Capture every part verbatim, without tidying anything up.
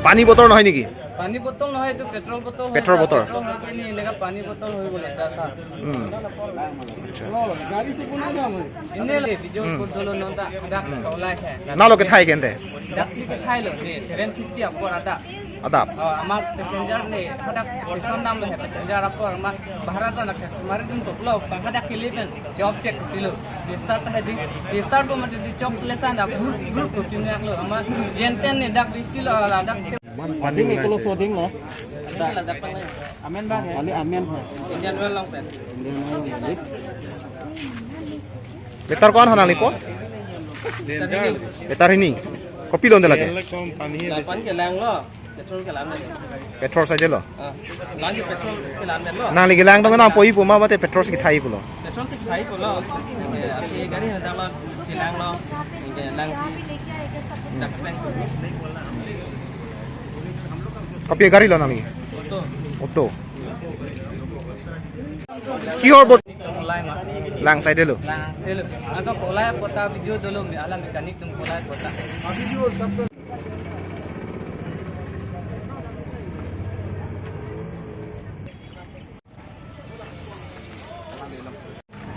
পানী বটল নহয় নেকি? পানী বটল নহয়, এইটো পেট্ৰল বটল হয়। Petrol bottle. পেট্ৰল হয়, পানী এনেকা পানী বটল হৈ গ'ল এটা, চা। উম। আচ্ছা। Nalo kethaike ente? Dak si kethailo, ne, seven fifty apor adap. Adap. Oh, ama passenger ne, hadak station damlo he, passenger apor ama bahara ta nak, kemarin dun toklo, hadak kelepen, job check tilo. Start hai di, start bo mati di job selesai dak, group, group ko pinaklo, ama jenten ne dak bisi lo, dak. Amen bang. Amen. Indian Oil long pen. Liter ko-an ha nanglipo? Liter hini. Kopilo ante lake? Lapan kelanglo. Petrol kelang lo. Petrol saja lo. Ah, lang petrol kelang lo. Nangli kelang dong nang poi pu ma mate petrol si kethai pulo? Petrol si kethai pulo. Oke, asi gari hendak lo, silang lo. Oke, lang si. Dak peng. Kopi gari lo nangli? Auto. Auto. Kiho bot? Lang ma. Lang saidelo. Lang saidelo. Ako polai pota video dolo, ala mechanic tum polai pota.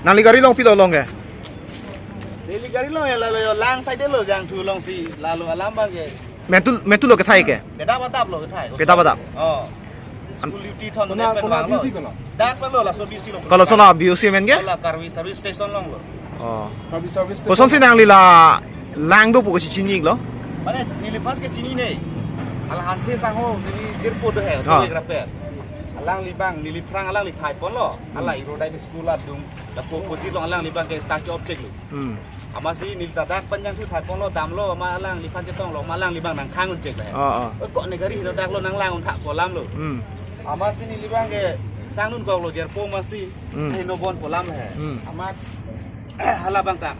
Nangli gari along pilo along ke? Neli gari along ya lalo yo lang saidelo jangthu along si lalo alam bang ke. Metu, metu lo kethaike? Beda badap lo kethai. Beda badap? Oh. School duty thon kona, pen kona bang lo. B C kono? Dak lo laso B C lo. Kalau sana B C men ke? Ala Karbi service station along lo. Oh. Karbi service station. Kosonsi nangli la lang do pu kosi chini lo? Mane neli pas ke chinine. Ala Hanse sangho neli jirpo do he, ah, autographer. Alangli bang, neli phrang alangli thai ponlo. Ala Aerodynamic school adung. Lapu opposite along alangli bang ke statue of check lo. Hmm. Amatsi neli ta dak panjang thu thai ponlo, damlo, ama alangliphan chetonglo, ama alangli bang nangkhang uncheck le. Ah, ah. Oi, kok ne gari hino dak lo nanglang un thak pu alam lo. Hmm. Amatsi neli bang ke sang dun kok lo jirpo amatsi. Hmm. Hino bon pu alam he. Hmm. Amat hala bang ta.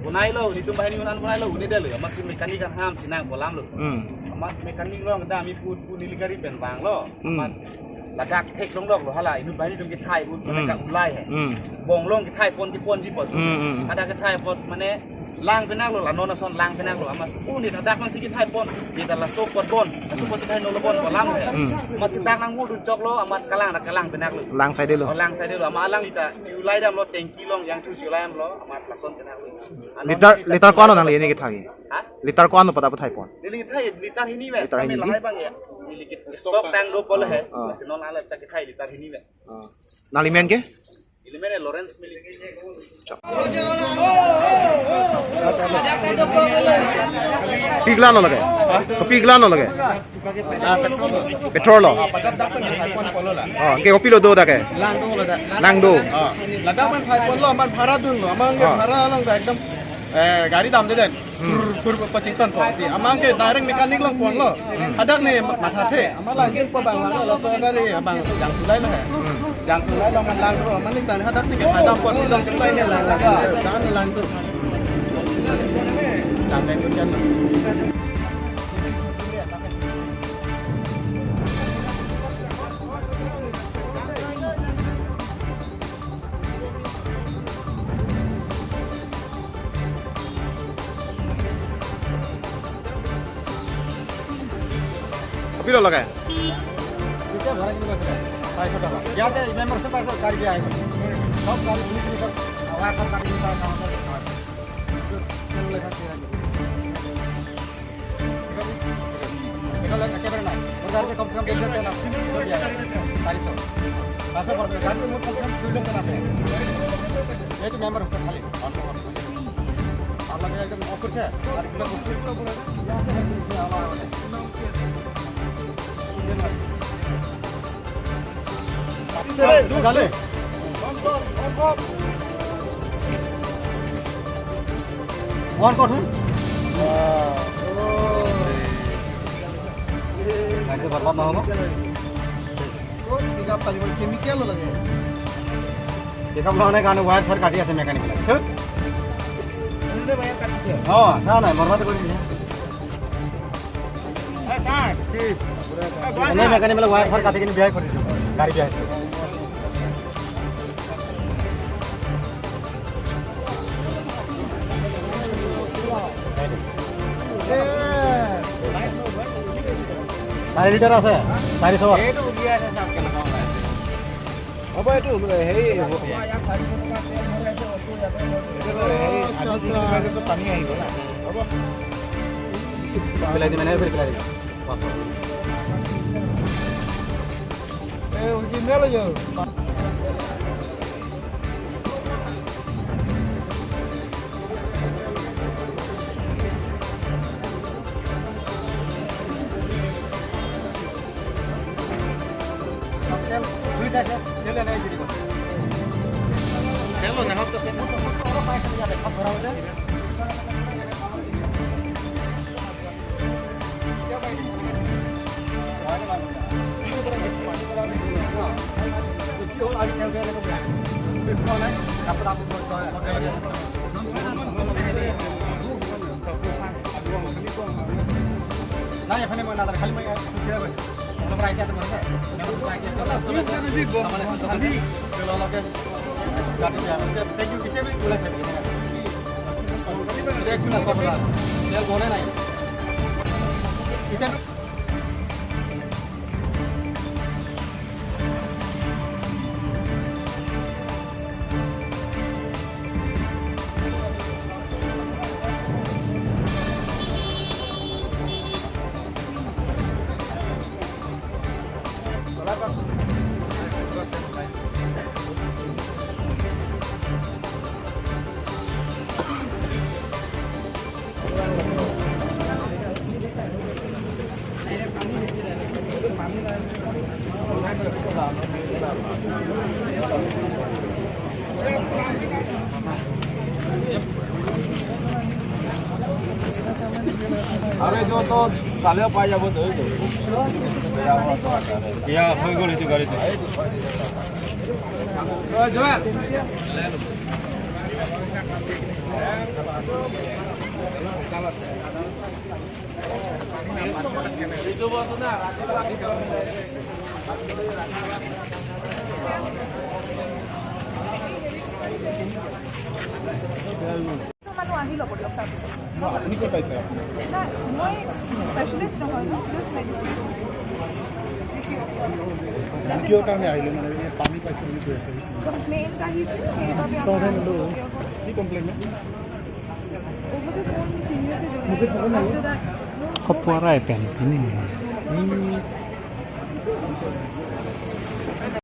Bonai lo, netum banghini un-an bonai lo, un-edetlo. Amatsi mechanic kan ham si nang pu alam lo. Hmm. Amat mechanic along ta ami pu, pu neli gari pen vanglo. Hmm. Amat ladak thek longlok lo hala, inut banghini atum kethai un, hmm, mane ka ulai he. Hmm. Bong along kethai pon, keponji apot. Hmm, hmm, hmm. Ada kethai apot mane lang penang lo, la non ason lang penang lo, amatsi un-e hadak amatsi kethai pon, kita laso apot bon, laso apotsi kethai nolo bon pu alam he. Hmm. Amatsi dak nang mudun choklo, amat kalang, kalang penang lo. Lang saidelo. Oh, lang saidelo, ama alangli ta, chulai damlo, tanki along, jangthu chulai damlo, amat lason penang lo. Liter, liter ko-an nangli ini kethai? Ha? Liter ko-an pada pathai pon? Neli kethai, liter hini me. Liter hini. Kami lahai bang ya. Neli ke stok tang do polo he. Ah. Amatsi non ala ta kethai liter hini me. Ah. Nangli men ke? Neli men Lawrence Milik. Chok. Pi glass lo lake? Pi glass lo lake? Ah, petrol lo. Petrol lo. Ah, pakat dak pen thai pon polo la. Oh, ke kopilo do dak ke? Lang do lo dak. Lang do. Ah. Ladak pen thai ponlo, amat bhara dunlo, amat ke, ah, bhara lang dak ekdom, eh, gari damde den. Hmm. Pur, pur, pachington po. Ti, amat ke direct mechanic along ponlo. Hmm. Hadak ne mathathe. Amat la jin po bang, la, la, so gari, bang, jangthu lai lo he. Hmm. Jangthu lai lo, amat lang do, amat ne than hadak si ke, hadak pon, dong ke pai ne lang, lang, lang, lang do. Lang, lang do, lang. Kopilo lake? এতিয়া ভাড়া কিমান আছে? চাৰিশ টকা। ইয়াতে মেম্বাৰশ্বিপ আছে, চাৰিশ আহিব। চব গাড়ী, দুই তিনিশ, ৱাইফাই কাৰ্ড, ইনফ্ৰাষ্ট্ৰাকচাৰ। এইটো একেবাৰে নাই। মোৰ গাড়ীতে কমচে কম ডেৰ লাখ টকা আছে। চাৰিশ। পাঁচশ পৰবে। গাড়ীটো মোৰ কমচে কম দুই লাখ টকা আছে। এইটো মেম্বাৰ আছে খালি। আপোনালোকে একদম অফ কৰিছে। আৰু কিবা বস্তু On কৰ, on কৰ। গাড়ীটো বৰবাদ নহ'ব। Pick up কাটিব, কেমিকেল লাগে। Pick up লোৱা নাই কাৰণে ৱায়াৰ চাৰ কাটি আছে মেকানিকেল। ধুত। এনে ৱায়াৰ কাটিছে। অ, নাই, নাই, বৰবাদ কৰি দিছে। এনে মেকানিকেল ৱায়াৰ চাৰ কাটি কিনে বিয়াই কৰি দিছে। গাড়ী বিয়া হৈছে। চাৰি লিটাৰ আছে, চাৰিশ। এইটো উলিয়াই আছে, চাওক কেনেকুৱা ওলাইছে। হ'ব, এইটো হেৰি হ'ব। এইটো হেৰি, আজি যিটো পাইছে, চব পানী আহিব না। হ'ব। পেলাই দিম, এনেকে কৰি পেলাই দিম। পাঁচশ। এই অৰিজিনেল হৈ যাব। নাই, এখানে মই নাজানো, খালি মই খুচুৰা কৈছো। অলপ ৰাইজে আদৰ কৰিছে। অলপ ৰাইজে আদৰ কৰিছে। তাৰমানে, তেওঁলোকে গাটো বেয়া কৰিছে। Thank you, কেতিয়া বুলি ওলাইছে? একো নাচাব লাগে। তেল বনে নাই। এতিয়া আরে, যত চালে পাই যাব তো, এই তো। ইয়া, হৈ গ'ল এইটো গাড়ীটো। অ, জোৱেল। মানুহ আহি ল'ব দিয়ক তাৰপিছত। আপুনি ক'ত পাইছে? নাই, মই স্পেচিয়েলিষ্ট নহয় ন, just medicine. D C office. কিয় কাৰণে আহিলে, মানে, এই পানী পাইছে বুলি কৈ আছে? কমপ্লেইণ্ট আহিছিল, সেইবাবে আমাৰ কি complaint? Over the phone, senior se jo hai, after that, no, no, Kopuarai pen ini.